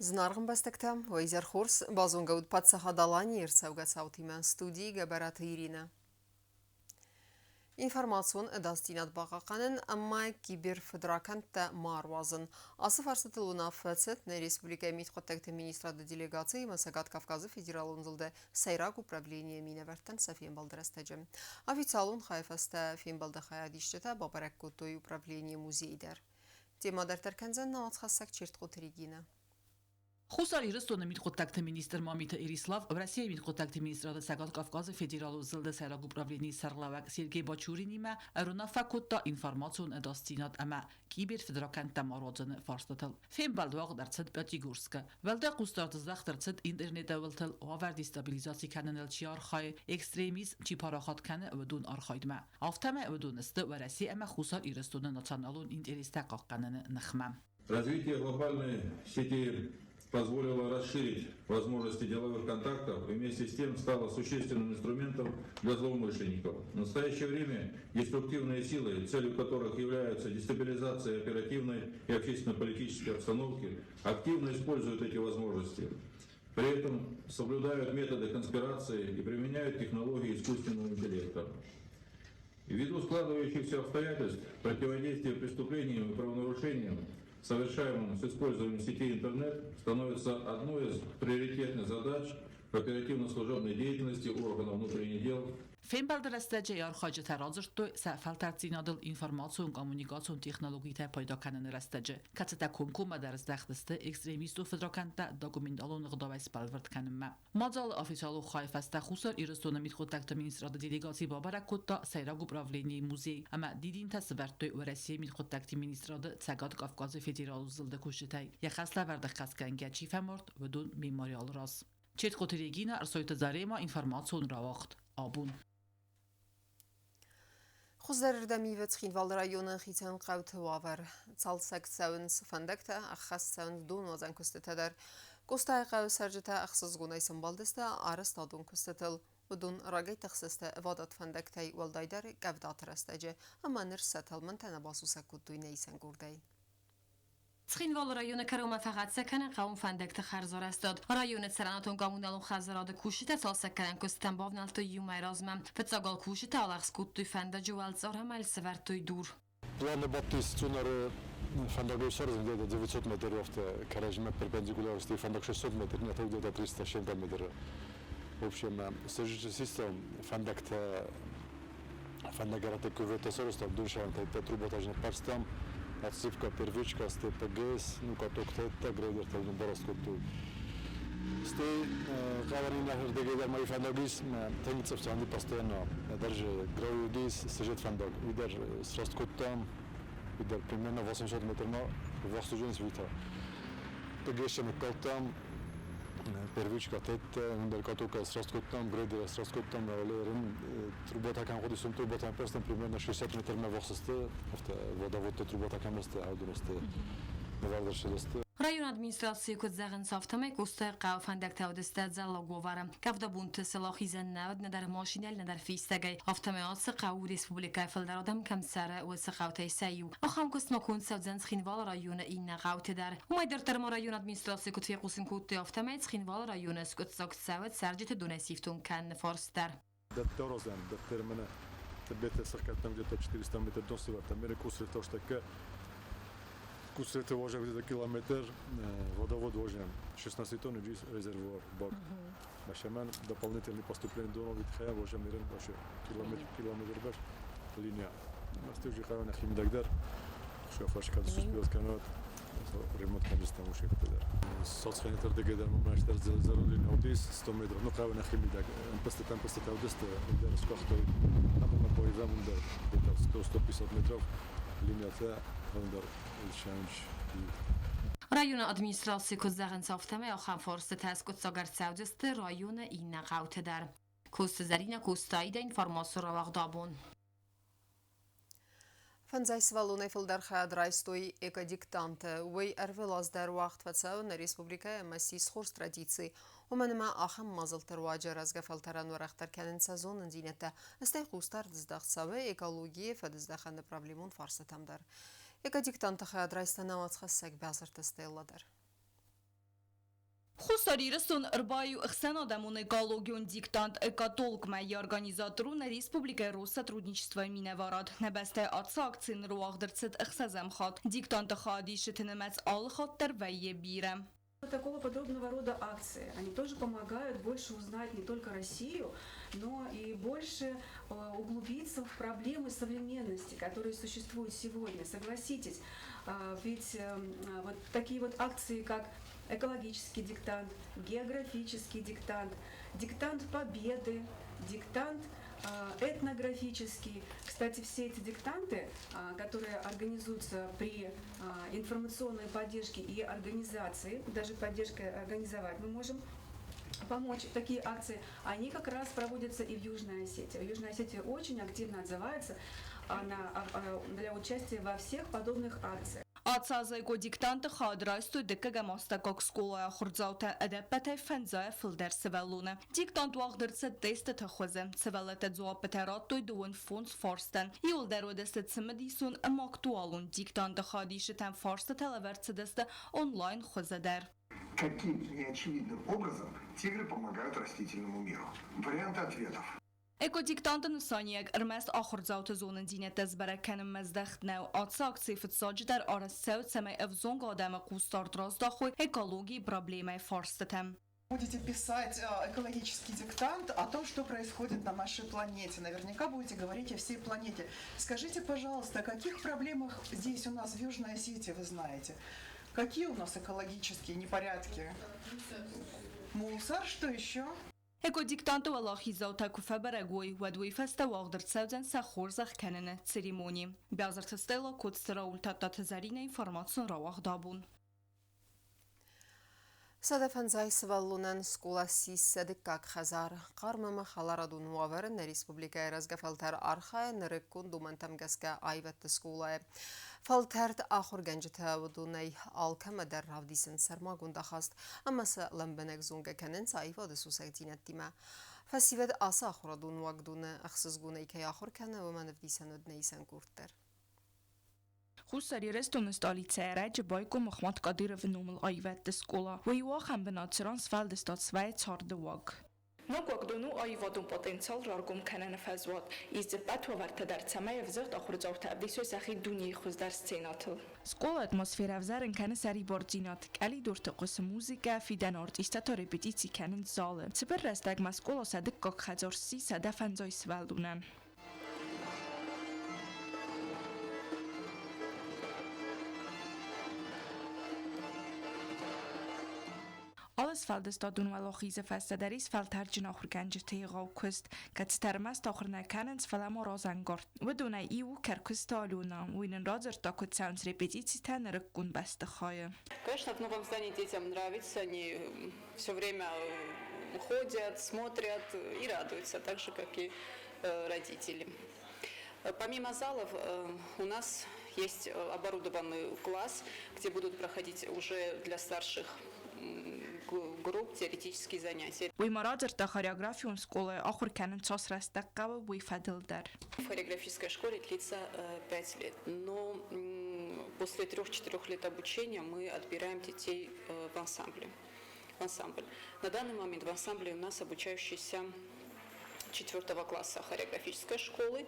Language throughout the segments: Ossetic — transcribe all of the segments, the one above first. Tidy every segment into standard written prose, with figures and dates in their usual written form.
Зынаргъ ӕмбӕстӕгтӕ, уӕ изӕр хорз! Базонгӕ ут Паддзахад Аланийы ӕрцӕугӕ цаутимӕ студийы Гӕбӕраты Иринӕ. Информацион ӕдасдзинад бахъахъхъӕнын ӕмӕ киберфыдракӕндтӕ ма ӕруадзын. Ацы фарстытыл уынаффӕ цыд нӕ республикӕйы мидхъуыддӕгты министрады делегаци ӕмӕ Цӕгат Кавказы федералон зылды сӕйраг управленийы минӕвӕрттӕн сӕ фембӕлды рӕстӕджы. Официалон хайы фӕстӕ фембӕлды хайадисджытӕ бабӕрӕг кодтой управленийы музей дӕр. Темӕ дарддӕр кӕндзӕн нӕ уацхӕссӕг Чертхъоты Регинӕ. Хуссар Ирыстоны мидхъуыддӕгты министр Мамиты Эрислав Российы мидхъуыддӕгты министрады Цӕгат Кавказы федералон зылды сӕйраг управленийы сӕргълӕууӕг Сергей Бачуринимӕ ӕруынаффӕ кодта информацион ӕдасдзинад ӕмӕ киберфыдракӕндтӕ ма руадзыны фарстытыл. Фембӕлд уагъд ӕрцыд Пятигорскы. Уӕлдай хъусдард здӕхт ӕрцыд интернеты уылтыл уавӕр дестабилизаци кӕныныл чи архайы, экстремизм чи парахат кӕны, уыдон архайдмӕ. Афтӕмӕй уыдон сты Уӕрӕсе ӕмӕ Хуссар Ирыстоны националон интерестӕ хъахъхъӕныны ныхмӕ. Развитие глобальной сети позволило расширить возможности деловых контактов и вместе с тем стало существенным инструментом для злоумышленников. В настоящее время деструктивные силы, целью которых являются дестабилизация оперативной и общественно-политической обстановки, активно используют эти возможности. При этом соблюдают методы конспирации и применяют технологии искусственного интеллекта. Ввиду складывающихся обстоятельств, противодействие преступлениям и правонарушениям, совершаемым с использованием сети интернет, становится одной из приоритетных задач оперативно-служебной деятельности органов внутренних дел. Фембӕлды рӕстӕджы архайджытӕ радзырдтой сӕ фӕлтӕрддзинадыл информацион-коммуникацион технологитӕ пайда кӕныны рӕстӕджы, кӕцытӕ комкоммӕ дӕр здӕхт сты экстремистон фыдракӕндтӕ документалон ӕгъдауӕй сбӕлвырд кӕнынмӕ. Мадзалы официалон хайы фӕстӕ Хуссар Ирыстоны мидхъуыддӕгты министрады делегаци бабӕрӕг кодта сӕйраг управленийы музей ӕмӕ дидинтӕ сывӕрдтой Уӕрӕсейы мидхъуыддӕгты министрады Цӕгат Кавказы федералон зылды кусджытӕй йӕ хӕслӕвӕрды хӕсгӕнгӕ чи фӕмард, уыдон мемориалы раз. Четкоты Регина, Ӕрсойты Зарема, информацион рауагъд. Абон. Хуыздӕрырдӕм ивы Цхинвалы районы хицӕн хъӕуты уавӕр. Цалцӕг цӕуынц фӕндӕгтӕ, ӕххӕст цӕуынц донуадзӕн куыстытӕ дӕр. Къостайыхъӕуы цӕрджытӕ ӕхсызгонӕй сӕмбӕлдысты арӕзтадон куыстытыл. Уыдон рагӕй тыхсысты ӕвадат фӕндӕгтӕй, уӕлдайдӕр къӕвдаты рӕстӕджы, ӕмӕ ныр сӕ тӕлмӕнтӕ нӕ басусӕг кодтой нӕ исӕнгурдӕй. Цхинвалы районы кӕронмӕ фӕхӕццӕ кӕны хъӕуы фӕндӕгты хӕрзарӕзтад. Районы цӕрӕнуатон-коммуналон хӕдзарады кусджытӕ цалцӕггӕнӕн куыстытӕм бавнӕлдтой иу мӕй размӕ. Фыццагал кусджытӕ алӕгъз кодтой фӕндаджы уӕлцъар ӕмӕ сӕвӕрдтой дур. Планы бадтис Цунары фӕндагӕй саразын где-то 900 метров кӕрӕдзимӕ перпендикулярности фӕндаг 600 метр, нет, где-то 300 с чем-то метр. В общем, систем фӕндӕгтӕ фӕндагӕрӕтты кюветӕ сарӕзтам, дунсӕнтӕ трубатажны парстам, отсыпка, первичка, СТПГС, ну, катоктӕ, грейдертӕ уыдон бараст кодтой. Стӕй хъавӕрин ӕрдӕгӕй дӕр ма фӕндаг ис, тынг цъыфцанди постоянно даже гравий уыдис, сюжет фӕндаг, уый дӕр сраст кодтам, уый дӕр примерно 800 метрмӕ ввахс уыдзӕнис уый та. ТГС ныккалдтам, первичка тетте, ӕндӕр катока сраст кодтам, грейдера сраст кодтам, рын трубата кӕм хъуыдис, уым трубата просто примерно 60 метрмӕ ввахс сты, афтӕ водоводты трубата кӕм сты, аудон сты, нывӕрд ӕрцыдысты. Районы администрацийы куыд зӕгъынц, афтӕмӕй Къостайы хъӕуы фӕндӕгтӕ уыдысты ӕдзӕллаг уавӕры. Къӕвдабонты сыл ахизӕн нӕ уыд нӕдӕр машинӕйыл, нӕдӕр фистӕгӕй. Афтӕмӕй ацы хъӕу у республикӕйы фылдӕр адӕм кӕм цӕры, уыцы хъӕутӕй сӕ иу. Ахӕм куыстмӕ конд цӕудзӕн Цхинвалы районы иннӕ хъӕуты дӕр. Уымӕй дарддӕр ма районы администрацийы куыд фехъусын кодтой, афтӕмӕй Цхинвалы районы скъуыддзаг цӕуы цӕрджыты донӕй сифтонг кӕныны фарст дӕр. Дӕттӕ дӕттӕ Тыбеты сыхгӕдтам где-то 400 метр дон сывӕрдтам. Мере кусрете оштакка кусрете вожа где-то километр водовод вожем. 16 тонн резервуар бак. Башаман дополнительный поступление дон витхая вожа мерен башы километр километр баш линия. Нас уже хайвана химдагдар. Шофашка суспел канат ремонт канистам уши ктедар. Соцхенетер дегедер мамаштер зелзелулин аудис 100 метров. Ну хайвана химидаг. Пастетам пастета аудисте дер скохтой. Там на поезам удар где-то 100-150 метров линия Т удар шанч. Районы администрацийы куыд зӕгъынц, афтӕмӕй ахӕм фарстытӕ скъуыддзаг ӕрцӕудзысты районы иннӕ хъӕуты дӕр. Коцты Зӕринӕ Костаида информаци рауагъд абон. Фӕндзай сывӕллонӕй фылдӕр хайад райстой экодиктанты. Уый ӕрвылаз дӕр уагъд фӕцӕуы нӕ республикӕйы ӕмӕ ссис хорз традици. Уымӕн ӕмӕ ахӕм мадзӕлтты руаджы рӕзгӕ фӕлтӕрӕн уӕрӕхдӕр кӕнынц сӕ зонындзинӕдтӕ, стӕй хъусдард здӕхт цӕуы экологийы фӕдыздӕхӕны проблемон фарстытӕм дӕр. Экодиктанты хайад райста нӕ уацхӕссӕг Бязырты Стелла дӕр. Хуссар Ирыстон ӕрбаиу ӕхсӕнадӕмон экологион диктант «Экотолк»-мӕ, йӕ организатор у нӕ республикӕйы Россотрудничествойы минӕварад. Нӕ бӕстӕйы ацы акци ныр уагъд ӕрцыд ӕхсӕзӕм хатт. Диктанты хайадисджыты нымӕц алы хатт дӕр вӕййы бирӕ. Такого подобного рода акции, они тоже помогают больше узнать не только Россию, но и больше углубиться в проблемы современности, которые существуют сегодня. Согласитесь, ведь вот такие вот акции, как экологический диктант, географический диктант, диктант победы, диктант этнографический. Кстати, все эти диктанты, которые организуются при информационной поддержке и организации, даже поддержкой организовать мы можем помочь такие акции, они как раз проводятся и в Южной Осетии. Южная Осетия очень активно отзывается для участия во всех подобных акциях. Ацы азы экодиктанты хайад райстой дыккӕгӕм астӕуккаг скъолайы ахуырдзаутӕ, ӕдӕппӕтӕй фӕндзайӕ фылдӕр сывӕллоны. Диктант уагъд ӕрцыд тестыты хуызы. Сывӕллӕттӕ дзуаппытӕ радтой 25 фарстӕн. Иуылдӕр уыдысты цымыдисон ӕмӕ актуалон. Диктанты хайадисджытӕм фарстытӕ лӕвӕрд цыдысты онлайн хуызы дӕр. Каким неочевидным образом тигры помогают растительному миру? Варианты ответов. Экодиктанты нысаниуӕг ӕрмӕст ахуырдзауты зонындзинӕдтӕ сбӕрӕг кӕнынмӕ здӕхт нӕу. Ацы акци фыццаджыдӕр арӕзт цӕуы, цӕмӕй ӕвзонг адӕмы хъусдард раздахой экологийы проблемӕйы фарстытӕм. Будете писать экологический диктант о том, что происходит на нашей планете. Наверняка будете говорить о всей планете. Скажите, пожалуйста, о каких проблемах здесь у нас в Южной Осетии вы знаете? Какие у нас экологические непорядки? Мусор, что еще? Экодиктанты уӕлахиздзаутӕ куы фӕбӕрӕг уой, уӕд уый фӕстӕ уагъд ӕрцӕудзӕн сӕ хорзӕх кӕныны церемони. Биазырты Стелла, Коцты Рауль, Тадтаты Зӕринӕ, информацион рауагъд «Абон». 150 сывӕллонӕн скъола ссис сӕ дыккаг хӕдзар. Хъарм ӕмӕ хӕларадон уавӕры нӕ республикӕйы рӕзгӕ фӕлтӕр архайы нырыккон домӕнтӕм гӕсгӕ аивӕдты скъолайы. Фӕлтӕрд ахуыргӕнджытӕ уыдонӕй алкӕмӕ дӕр равдисынц сӕрмагонд ахаст ӕмӕ сӕ лӕмбынӕг зонгӕ кӕнынц аивады сусӕгдзинӕдтимӕ. Фӕсивӕд ацы ахуырадон уагдоны ӕхсызгонӕй кӕй ахуыр кӕны, уымӕн ӕвдисӕн уыд нӕ исӕн къорд дӕр. Хуссар Ирыстоны столицӕйы ӕрӕджы байгом Ахмат Кадыровы номыл аивӕдты скъола. Уый у ахӕм бынат, цыран сфӕлдыстад свӕййы царды уаг. Ног уагдон у аивадон потенциал раргом кӕныны фӕзуат. Ис дзы ӕппӕт уавӕртӕ дӕр, цӕмӕй ӕвзыгъд ахуырдзаутӕ ӕвдисой сӕхи дунейы хуыздӕр сценӕтыл. Скъолайы атмосферӕ ӕвзӕрын кӕны сӕрибардзинад. Къӕлидорты хъуысы музыкӕ, фидӕны артисттӕ та репетици кӕнынц залы. Цыбыр рӕстӕгмӕ скъола сӕ дыккаг хӕдзар сси 150 сывӕллонӕн. Алы сфӕлдыстадон уӕлахизы фӕстӕ дӕр ис фӕлтӕрдджын ахуыргӕнджыты егъау куыст, кӕцытӕ ӕрмӕст ахуыр нӕ кӕнынц, фӕлӕ ма разӕнгард. Уыдонӕй иу у Кӕркуысты Алена. Уый нын радзырдта, куыд цӕуынц репетицитӕ нырыккон бӕстыхайы. Конечно, в новом здании детям нравится, они все время ходят, смотрят и радуются, так же, как и родители. Помимо залов у нас есть оборудованный класс, где будут проходить уже для старших групп теоретические занятия. Уый ма радзырдта хореографион скъолайы ахуыр кӕнын цас рӕстӕг хъӕуы, уый фӕдыл дӕр. В хореографической школе длится 5 лет, но после 3-4 лет обучения мы отбираем детей в ансамбле. В ансамбль. На данный момент в ансамбле у нас обучающиеся четвертого класса хореографической школы,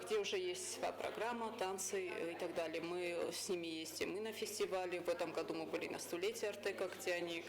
где уже есть своя программа, танцы и так далее. Мы с ними ездим и на фестивале. В этом году мы были на столетии Артека, где они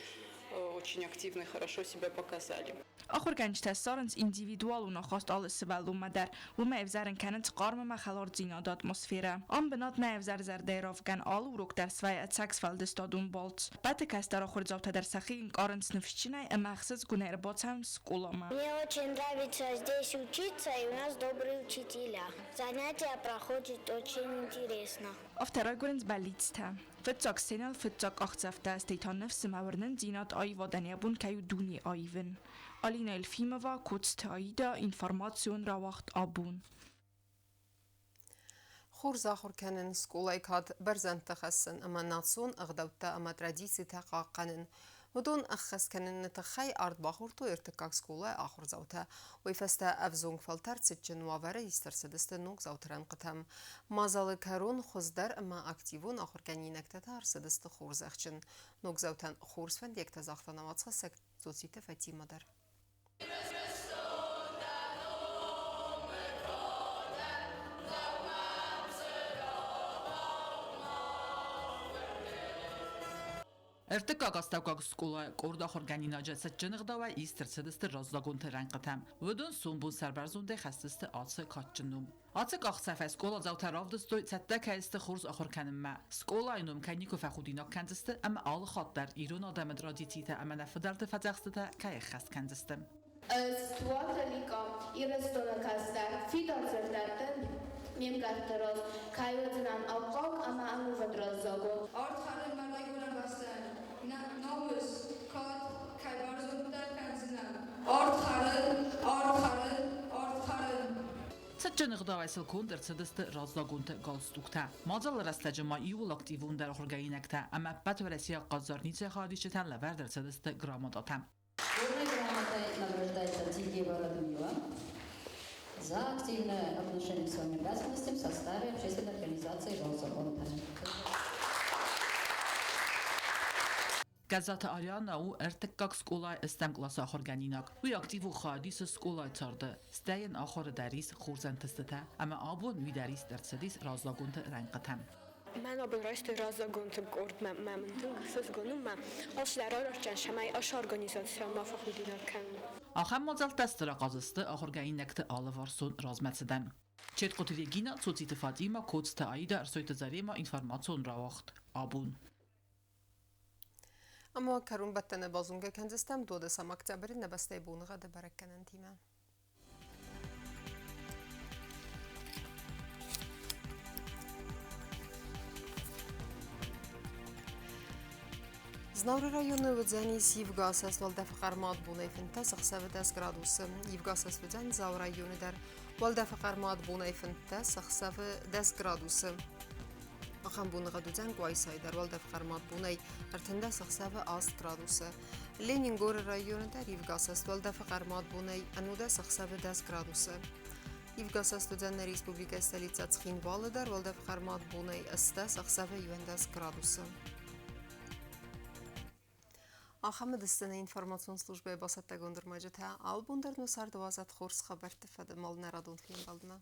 очень активно и хорошо себя показали. Ахуыргӕнджытӕ ссарынц индивидуалон ахаст алы сывӕллонмӕ дӕр. Уымӕ ӕвзӕрын кӕнынц хъарм ӕмӕ хӕлардзинады атмосферӕ. Ам бынат нӕ ӕвзӕр зӕрдӕйы равгӕн, алы урок дӕр свӕййы ӕцӕг сфӕлдыстадон балц. Ӕппӕты кӕстӕр ахуырдзаутӕ дӕр сӕхи ӕнкъарынц ныфсджынӕй ӕмӕ ӕхсызгонӕй ӕрбацӕуынц скъоламӕ. Мне очень нравится здесь учиться, и у нас добрые учителя. Занятия проходят очень интересно. Афтӕ райгуырынц бӕллицтӕ. Фыццаг сценӕйыл фыццаг къахдзӕфтӕ, стӕй та ныфс ӕмӕ уырнындзинад аивадӕн йӕ бон кӕй у дуне аивын. Алина Елфимова, Коцты Аида, информацион рауагъд «Абон». Хорз ахуыр кӕнын, скъолайы кад бӕрзӕндты хӕссын ӕмӕ национ ӕгъдӕуттӕ ӕмӕ традицитӕ хъахъхъӕнын. Уыдон ӕххӕст кӕныны тыххӕй ард бахордтой ӕртыккаг скъолайы ахуырдзаутӕ. Уый фӕстӕ ӕвзонг фӕлтӕр цытджын уавӕры ист ӕрцыдысты ногдзауты рӕнхъытӕм. Мадзалы кӕрон хуыздӕр ӕмӕ активон ахуыргӕнинӕгтӕ та ӕрцыдысты хорзӕхджын. Ногдзаутӕн хорз фӕндиӕгтӕ загъта нӕуӕдзхӕссӕг Цоциты Фатимӕ дӕр. Ӕртыккаг астӕуккаг скъолайы къорд ахуыргӕнинаджы цытджын ӕгъдауӕй ист ӕрцыдысты раззагонты рӕнхъытӕм. Уыдон сомбон сӕрбӕрзондӕй хӕсдзысты ацы кадджын ном. Ацы къахдзӕфӕй скъоладзаутӕ равдыстой, цӕттӕ кӕй сты хорз ахуыр кӕнынмӕ. Скъолайы ном кӕй никуы фӕхудинаг кӕндзысты ӕмӕ алы хатт дӕр ирон адӕмы традицитӕ ӕмӕ нӕ фыдӕлты фӕдзӕхстытӕ кӕй ӕххӕст кӕндзысты. Ӕз Туаты Ликъа, Ирыстоны кӕстӕр, фидар дзырдӕттӕн ме мгӕртты раз, кӕй уыдзынӕн аккаг ӕмӕ ӕнувыд раззагон. Ард хӕрын мӕ райгуырӕн бӕстӕйӕн, нӕ намыс, кад кӕй бӕрзонддӕр кӕндзынӕн. Ард хӕрын, ард хӕрын, ард хӕрын. Цытджын ӕгъдауӕй сыл конд ӕрцыдысты раззагонты галстуктӕ. Мадзалы рӕстӕджы ма иууыл активондӕр ахуыргӕнинӕгтӕ ӕмӕ ӕппӕт уӕрӕсейаг хъазарницӕйы хайадисджытӕн лӕвӕрд ӕрцыдысты грамотатӕ. Горной грамотой награждается Тильева Радмила за активное отношение к своим обязанностям в составе общественной организации «Жолзаконта». Гӕззаты Ариана у ӕртыккаг скъолайы ӕстӕм къласы ахуыргӕнинаг. Уый активон хайад исы скъолайы царды, стӕй йын ахуыры дӕр ис хорз ӕнтыстытӕ ӕмӕ абон уый дӕр ист ӕрцыдис раззагонты рӕнхъытӕм. Мӕн абон райстой раззагонты къордмӕ, мӕ мын тынг ӕхсызгон у, мӕ алцыдӕр арӕхстджын, цӕмӕй ацы организацийӕн ма фӕхудинаг кӕнон. Ахӕм мадзӕлттӕ стыр ахъаз сты ахуыргӕнинӕгты алыварсон размӕцыдӕн. Четкъоты Регина, Цоциты Фатимӕ, Коцты Аида, Ӕрсойты Заремӕ, информацион рауагъд. Абон. Ӕма кӕронбӕттӕны базонгӕ кӕндзыстӕм 12 октябры нӕ бӕстӕйы боныгъӕды бӕрӕггӕнӕнтимӕ. Знауыры районы уыдзӕнис ивгӕ уӕлдӕфы хъӕрмад бонӕй 15 ӕхсӕвы 10 градусы. Ивгӕ уыдзӕн Дзауы районы дӕр. Уӕлдӕфы хъӕрмад бонӕй 15 ӕхсӕвы 10 градусы. Ахӕм боныгъӕд уыдзӕн Къуайсайы дӕр уӕлдӕф хъӕрмад бонӕй 13 ӕхсӕвы 8 градусы. Ленингоры районы дӕр ивгӕсӕст уӕлдӕфы хъӕрмад бонӕй 11 ӕхсӕвы 10 градусы. Ивгӕсӕст уыдзӕн нӕ республикӕйы столицӕ Цхинвалы дӕр уӕлдӕф хъӕрмад бонӕй 10 ӕхсӕвы 11 градусы. Ахӕм уыдысты нӕ информацион службӕйы бацӕттӕгонд ӕрмӕджытӕ. Алыбон дӕр нӕ царды уадзӕд хорз хабӕртты фӕдыл нӕ радон фембӕлдмӕ.